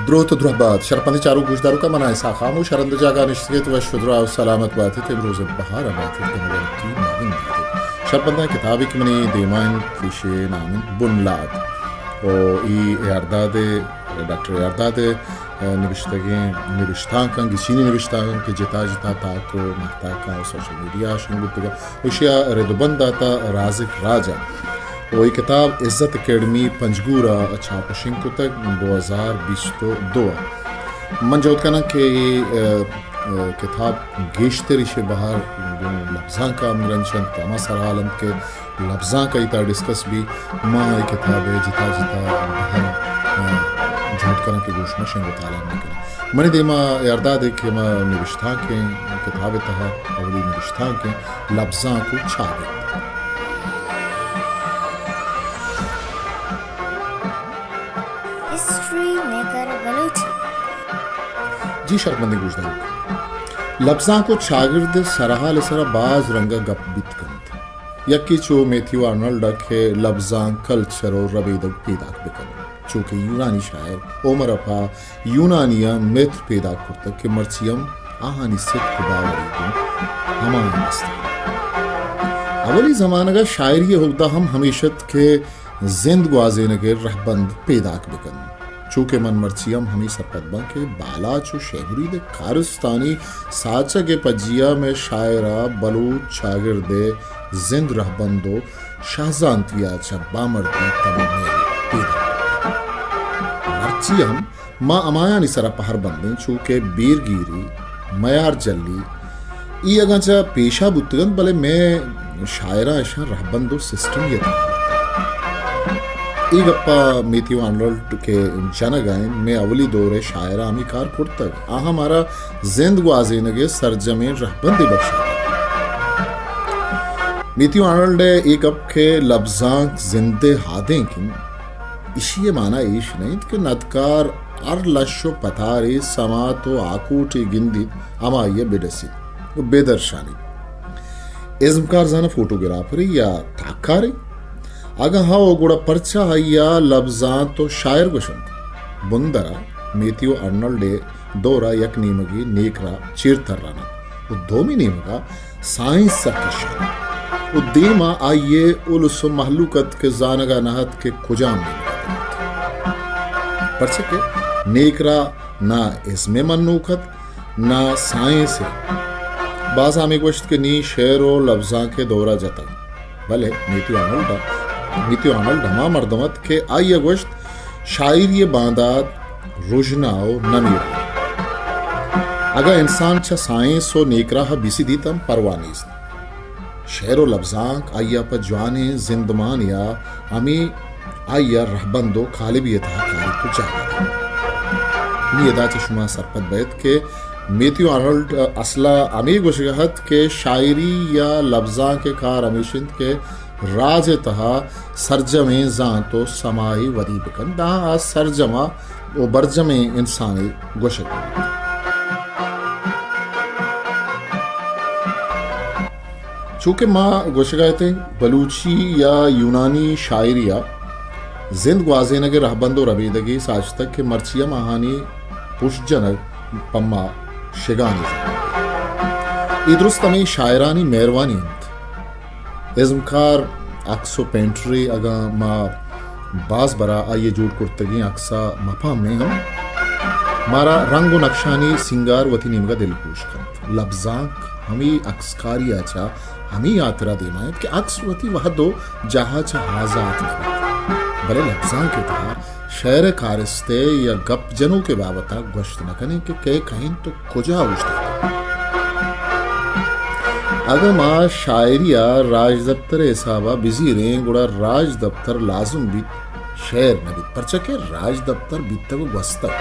دروت ءُ درہبات، شرپندیں چاروک گوشداروکاں، من آں اسحاق خاموش، ہر ہند جاگہ نشتگ ات، وش ءُ دراہ ءُ سلامت بات ات، امروز ءِ بہار ءَ بات ات، گنوکی ماہند بات ات۔ شرپندیں کتابے کہ منی دیما انت، ایشی ءِ نام انت بنلاد۔ ءُ اے اے آر داد ءِ، ڈاکٹر اے آر داد ءِ نبشتگیں نبشتانکاں، گچینی نبشتانکاں کہ جتا جتا تاک ءُ ماہتاکاں ءُ سوشل میڈیا ءَ شنگ بوتگ ءُ ایشی ءَ رد ءُ بند داتہ رازق راج ءَ۔ ءُ اے کتاب عزت اکیڈمی پنجگور ءَ چاپ ءُ شنگ کتگ دو ہزار بیست ءُ دو ءَ۔ من جہد کناں کہ اے، ءَ، ءَ، کتاب گیشتر ایشی ءِ بہر گوں لبزانک ءَ ہمگرنچ انت، ہما سرحال انت کہ لبزانک ءِ تہا ڈسکس بی، ما اے کتاب ءِ جتا جتا بہر ءَ، ءَ، جہد کناں کہ گوں شما شنگ ءُ تالان بکناں۔ منی دیما اے آر داد ءِ کہ ما نبشتانکیں کتاب ءِ تہا اولی نبشتانکیں لبزانک ءُ چاگرد۔ History maker Balochi. جی شرپندیں گوشداروک، لبزانک ءُ چاگرد ءِ سرحال ءِ سرا باز رنگ ءَ گپ بیت کنت۔ یکے چو میتھیو آرنلڈ ءَ کہ لبزانک، کلچر ءُ ربیدگ پیداک بکنت، چو کہ یونانی شاعر ہومر ءَ پہ یونانیاں متر پیداک کرتگ کہ مرچی ہم آہانی ستک ءُ باوری گوں ہمایاں است انت۔ اولی زمانگ ءَ شاعری ءِ ہگدہ ہم ہمیش ات کہ زند گوازینگ ءِ رہبند پیداک بہ کنت۔ چو کہ من مرچی ہم ہمے سرپد باں کہ بالاچ ءُ شے مرید ءِ کارستانی ساچگ ءِ پجیا مئے شاعر ءَ بلوچ چاگرد ءِ زند رہبند ءُ شہزانتی ءَ چہ بامردی تب ءُ میل پیداک کت۔ مرچی ہم ما ہمایانی سرا پہر بندیں، چو کہ بیرگیری، میار جلی، اے اگاں چہ پیشا بوتگ انت، بلے مئے شاعراں اشاں رہبند ءُ سسٹم یے دات۔ اے گپا میتھیو آرنلڈ کہ جنگ ءَ انت، مئے اولی دور ءِ شاعراں ہمے کار کرتگ۔ آہاں مارا زند گوازینگ ءِ سرجمیں رہبندے بخشاتگ۔ میتھیو آرنلڈ ءِ اے گپ کہ لبزانک زند ءِ ہادینک انت، ایشی ءِ مانا ایش نہ انت کہ ندکار ہر لش ءُ پتارے سماعت ءُ آکوٹے گندیت، ہمائی ءَ بہ ڈسیت ءُ بہ درشانیت۔ ازمکار زاناں فوٹوگرافرے یا تاککارے؟ اگاں ہئو، گڑا پرچا آئی ءَ لبزانت ءُ شاعر گوش انت؟ بندر ءَ میتھیو آرنلڈ ءِ دور ءَ یک نیمگے نیکراہ چیر تران ات ءُ دومی نیمگ ءَ سائنس سرکشان ات ءُ دیم ءَ آئی ءِ الس ءُ مہلوک ات کہ زانگ ءَ نہ ات کہ کجام نیمگ ءَ بنت۔ پرچا کہ نیکراہ نہ ازم ءِ منوک ات، نہ سائنس ءِ۔ بازاں ہمے گوشت کہ نی شعر ءُ لبزانک ءِ دور ءَ جتگ۔ بلے میتھیو آرنلڈ، میتھیو آرنلڈ ہما مردم ات کہ آئی ءَ گوشت، شاعری ءِ باندات رژنا ءُ نمیران۔ اگاں انسان چہ سائنس ءُ نیکراہ ءَ بہ سدیت ہم پرواہ نیست۔ شعر ءُ لبزانک آئی ءَ پہ جوانیں زندمانے ءَ ہمے آئی ءَ رہبند ءُ کالبی ءِ تہا کاریت ءُ جاگہ دات۔ نی ادا چہ شما سرپد بئیت کہ میتھیو آرنلڈ اصل ءَ ہمے گوشگ ءَ ات کہ شاعری یا لبزانک ءِ کار ہمیش انت کہ راج ءِ تہا سرجمیں زانت ءُ سماہے ودی بہ کنت، داں آ سرجم ءُ برجمیں انسانے گوشگ بہ بیت۔ چو کہ ما گوشگ ءَ اتیں، بلوچی یا یونانی شاعری ءَ زند گوازینگ ءِ رہبند ءُ ربیدگے ساچتگ کہ مرچی ہم آہانی پشت جنگ پہ ما شگانی زانگ۔ اے درست ہمے شاعرانی مہروانی انت۔ ازمکار عکس ءُ پینٹرے، اگاں ما باز برا آئی ءِ جوڑ کرتگیں عکس ءَ مہ پہمیں ہم، مارا رنگ ءُ نقشانی سینگار وتی نیمگ ءَ دلگوش کنت۔ لبزانک ہمے عکسکاری ءَ چہ ہمے ہاترا دیما انت کہ عکس وتی وہد ءُ جاہ ءَ چہ آزات نہ بیت، بلے لبزانک ءِ تہا شعر ءِ کارست ءِ یا گپ جنوک ءِ بابت ءَ گوشت نہ کنیں کہ کئے کئے انت ءُ کجا اوشتاتگ۔ اگاں ما شاعری ءَ راجدپتر ءِ حساب ءَ بزیریں، گڑا راجدپتر لازم بیت شعر نہ بیت، پرچا کہ راجدپتر بیتگ ءُ گوستگ۔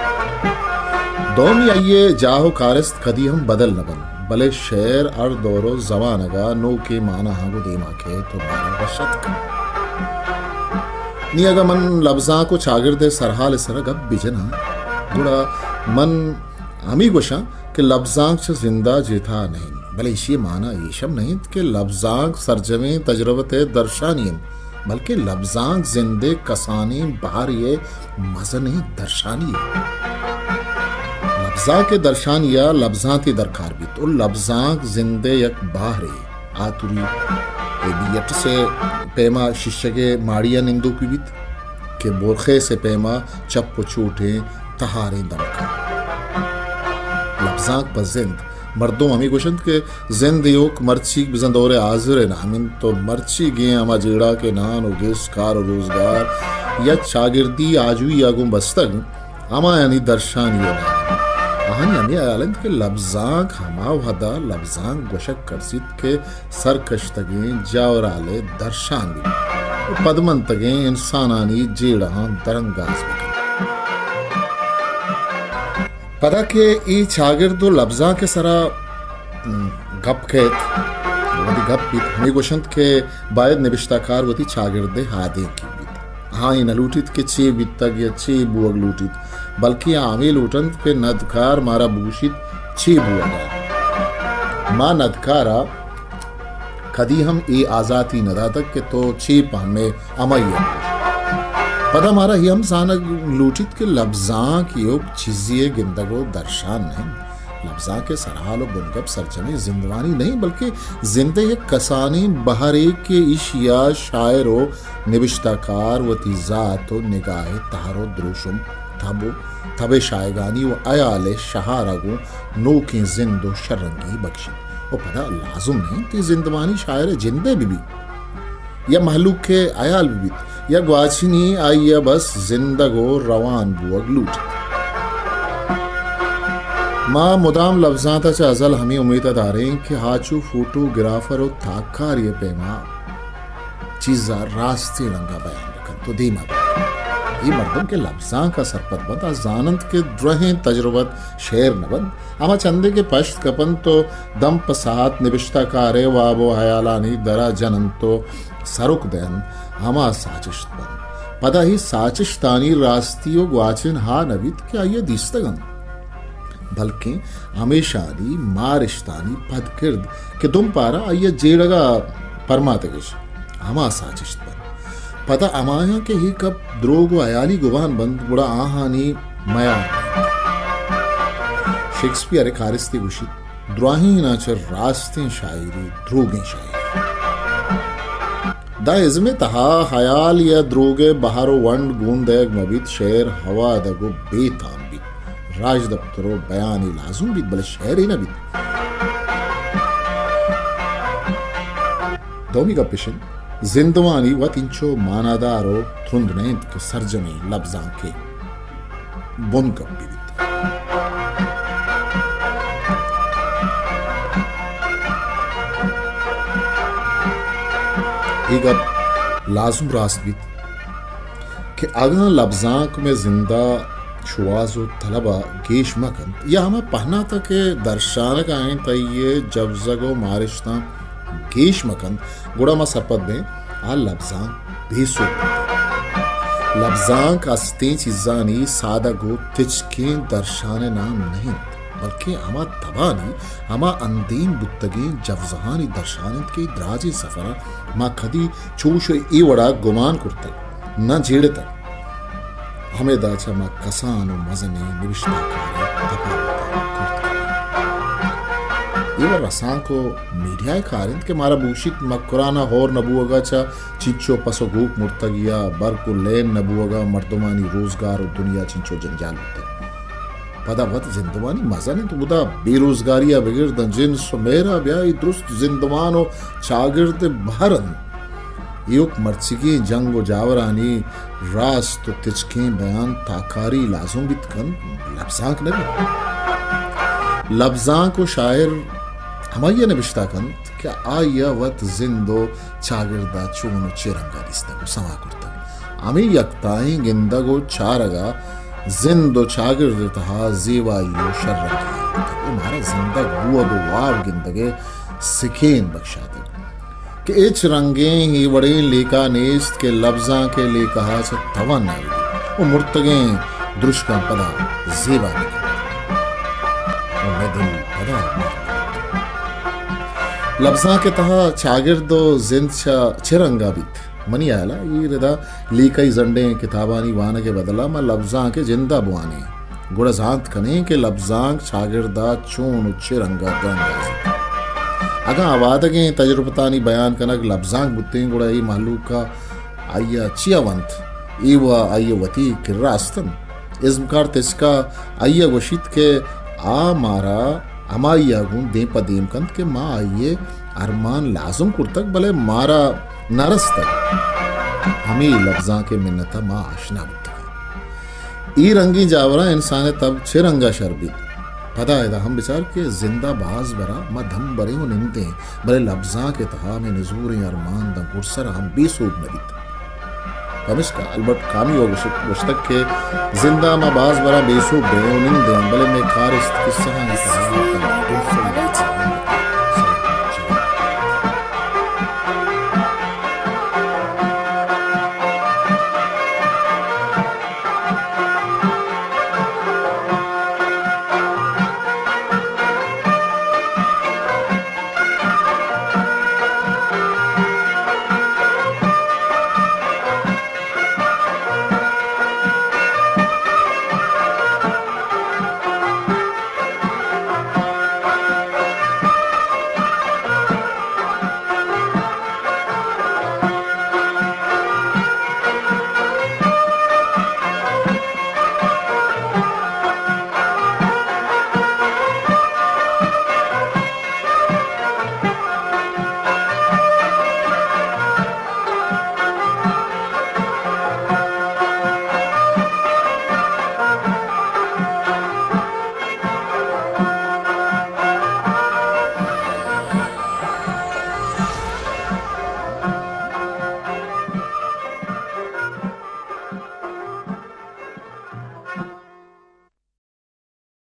دومی آئی ءِ جاہ ءُ کارست کدی ہم بدل نہ بنت، بلے شعر ہر دور ءُ زمانگ ءَ نوکیں ماناہاں گوں دیما کئیت ءُ مارا وش اتک کنت۔ نی اگاں من لبزانک ءُ چاگرد ءِ سرحال ءِ سرا گپ بجناں، گڑا من ہمے گوشاں کہ لبزانک چہ زند ءَ جتا نہ انت، بلے ایشی ءِ مانا ایش ہم نہ انت کہ لبزانک سرجمیں تجربت ءِ درشانی انت، بلکیں لبزانک زند ءِ کسانیں بہرے ءِ مزنیں درشانی انت۔ لبزانک ءِ درشانی ءَ لبزانتے درکار بیت ءُ لبزانک زند ءِ یک بہرے، آتوری ءِ بی اٹس ءِ پیما شیشگ ءِ ماڑی ءَ نندوک بہ بیت کہ بورخیس ءِ پیما چپ ءُ چوٹیں تہاریں دمکاں۔ لبزانک پہ زند، مردم ہمے گوشنت کہ زند ایوک مرچیگ بزاں دور حاضر ءِ نام انت ءُ مرچیگیں ہما جیڑہ کہ نان ءُ گس، کار ءُ روزگار یا چاگردی آجوئی ءَ گوں بستگ انت، ہمایانی درشانی ءِ نام انت۔ آہانی ہمے ہیال انت کہ لبزانک ہما وہد ءَ لبزانک گوشگ کرزیت کہ سرکشتگیں جاورھال ءِ درشان بہ بیت ءُ پدمنتگیں انسانانی جیڑہاں درانگاز بہ کنت۔ پدا کہ اے چاگرد ءُ لبزانک ءِ سرا، م، گپ کئیت، وھدے گپ بیت، ہمے گوشنت کہ باید نبشتہ کار وتی چاگرد ءِ ہادینکی بیت۔ آ اے نہ لوٹیت کہ چے بیتگ یا چے بوگ لوٹیت، بلکیں آ ہمے لوٹنت کہ ندکار مارا بگوشیت چے بوگ ءَ۔ ما ندکار ءَ کدی ہم اے آزاتی نہ داتگ کہ تو چے پہمئے ہمائی ءَ بگوش۔ پدا مارا اے ہم زانگ لوٹیت کہ لبزانک ایوک چیزے ءِ گندگ ءُ درشان نہ انت۔ لبزانک ءِ سرحال ءُ بنگپ سرجمیں زندمانی نہ انت، بلکیں زند ءِ یک کسانیں بہرے کہ ایشی ءَ شاعر ءُ نبشتہ کار وتی ذات ءُ نگاہ ءِ تہر ءُ دروشم، تب ءُ تب ءِ شایگانی ءُ ہیال ءِ شہار ءَ گوں نوکیں زند ءُ شررنگی بکشیت۔ ءُ پدا لازم نہ انت اے زندمانی شاعر ءِ جند ءِ بہ بیت یا مہلوک ءِ ہیال بہ بیت یا گواچنی، آئی ءَ بس زندگ ءُ روان بوگ لوٹیت۔ ما مدام لبزانت ءَ چہ ازل ہمے امیت ءَ داریں کہ آ چو فوٹوگرافر ءُ تاککارے ءِ پیما چیز ءَ راستیں رنگ ءَ بیان بہ کنت ءُ دیم ءَ بہ کنت۔ اے مردم کہ لبزانک ءَ سرپد بنت، آ زاننت کہ درہیں تجربت شعر نہ بنت، ہما چندے کہ پشت کپنت ءُ دم پہ ساعت نبشتہ کار ءِ واب ءُ ہیالانی در ءَ جننت ءُ سرک دئینت، ہما ساچشت بنت۔ پدا اے ساچشتانی راستی ءُ گواچن ہا نہ بیت کہ آئی ءَ دیستگ انت، بلکیں ہمیشانی مارشتانی پدکرد کہ دم پارا آئی ءِ جیڑگ ءَ پرماتگ اش، ہما ساچشت بنت۔ پدا ہمایاں کہ اے گپ دروگ ءُ ہیالی گمان بنت، گڑا آہانی میار بنت۔ شیکسپیئر ءِ کارستے گوشیت، دراہیناں چہ راستیں شاعری دروگیں شاعری۔ داں ازم ءِ تہا ہیال یا دروگ ءِ بہر ءُ ونڈ گون دئیگ مہ بیت، شعر ہوادگ ءُ بے تام بیت۔ راجدپتر ءُ بیانے لازم بیت، بلے شعرے نہ بیت۔ دومی گپ اش انت، زندمانی وت انچو مانادار ءُ ترند نہ انت کہ سرجمیں لبزانک ءِ بن کپ بہ بیت۔ اے گپ لازم راست بیت کہ اگاں لبزانک مئے زند ءِ شوہاز ءُ طلب ءَ گیش مہ کنت یا ہما پہنات ءَ کہ درشانگ ءَ انت، آئی ءِ جبزگ ءُ مارشتاں گیش مہ کنت، گڑا ما سرپد بیں آ لبزانک بے سوب بیت۔ لبزانک استیں چیزانی سادگ ءُ تچکیں درشان ءِ نام نہ انت، بلکیں ہما تبانی، ہما اندیم بوتگیں جوزہانی درشان انت کہ دراجیں سفر ءَ ما کدی چوش ءُ اے وڑا گمان کرتگ، نہ جیڑتگ۔ ہمے داچہ ما کسان ءُ مزنیں نبشتہ کار ءِ تپاوت ءَ کرت کنیں۔ اے وڑ رسانک ءُ میڈیا ءِ کار انت کہ مارا بگوشیت مکران ءَ ہور نہ بوگ ءَ چہ چنچو پس ءُ گوک مرتگ یا برق ءُ لین نہ بوگ ءَ مردمانی روزگار ءُ دنیا چنچو جنجال بوتگ۔ پدا وت زندمانی مزن انت، اودا بے روزگاری ءَ بگر داں جنس ءُ مہر ءَ بیا، اے درست زندمان ءُ چاگرد ءِ بہر انت۔ ایوک مرچیگیں جنگ ءُ جاورانی راست ءُ تچکیں بیان تاکاری لازم بیت کنت، لبزانک نہ بیت۔ لبزانک ءُ شاعر ہمائی ءَ نبشتہ کنت کہ آئی ءَ وت زند ءُ چاگرد ءَ چون ءُ چے رنگ ءَ دیستگ ءُ سما کرتگ۔ ہمے یکتائیں گندگ ءُ چارگ ءَ زند ءُ چاگرد ءِ تہا زیبائی ءُ شررنگی آورتگ ءُ مارا زندگ بوگ ءُ واب گندگ ءِ سکین بکشاتگ کہ ہچ رنگیں اے وڑیں لیکہ نیست کہ لبزانک ءِ لیکہ ءَ چہ توان نہ بہ بیت ءُ مرتگیں درشکاں پدا زیبا بہ کنت ءُ مئے دل پدا مان بہ بیت۔ لبزانک ءِ تہا چاگرد ءُ زند چہ چہ رنگ ءَ بیت؟ منی ہیال ءَ اے ردا لیکہی زنڈیں کتابانی وانگ ءِ بدل ءَ ما لبزانک ءِ جند ءَ بوانیں۔ گڑا زانت کنیں کہ لبزانک چاگرد ءَ چون ءُ چے رنگ ءَ درانگاز اِنت۔ اگاں آوادگیں تجربتانی بیان کنگ لبزانک بوتیں، گڑا اے مہلوک ءَ آئی ءَ چیا ونت؟ اے و آئی ءِ وتی کرا است اَنت۔ ازمکار تچک ءَ آئی ءَ گوشیت کہ آ مارا ہمائی ءَ گوں دیم پہ دیم کنت کہ ما آئی ءِ ارمان لازم کرتگ، بلے مارا نہ رستگ۔ ہمے لبزانک ءِ منت ءَ ما آشنا بوتگ۔ اے رنگیں جاوراں انسان ءِ تب چے رنگ ءَ شر بیت؟ پدا ادا ہم بچار کہ زند ءَ باز برا ما دم بریں ءُ نندیں، بلے لبزانک ءِ تہا ہمے نزوریں ارمان داں گڈسر ءَ ہم بے سوب نہ بیت۔ پمیشکا البرٹ کامیو ءَ گوشت، گوشتگ کہ زند ءَ ما باز برا بے سوب بیں ءُ نندیں، بلے مئے کارست کسہانی تہا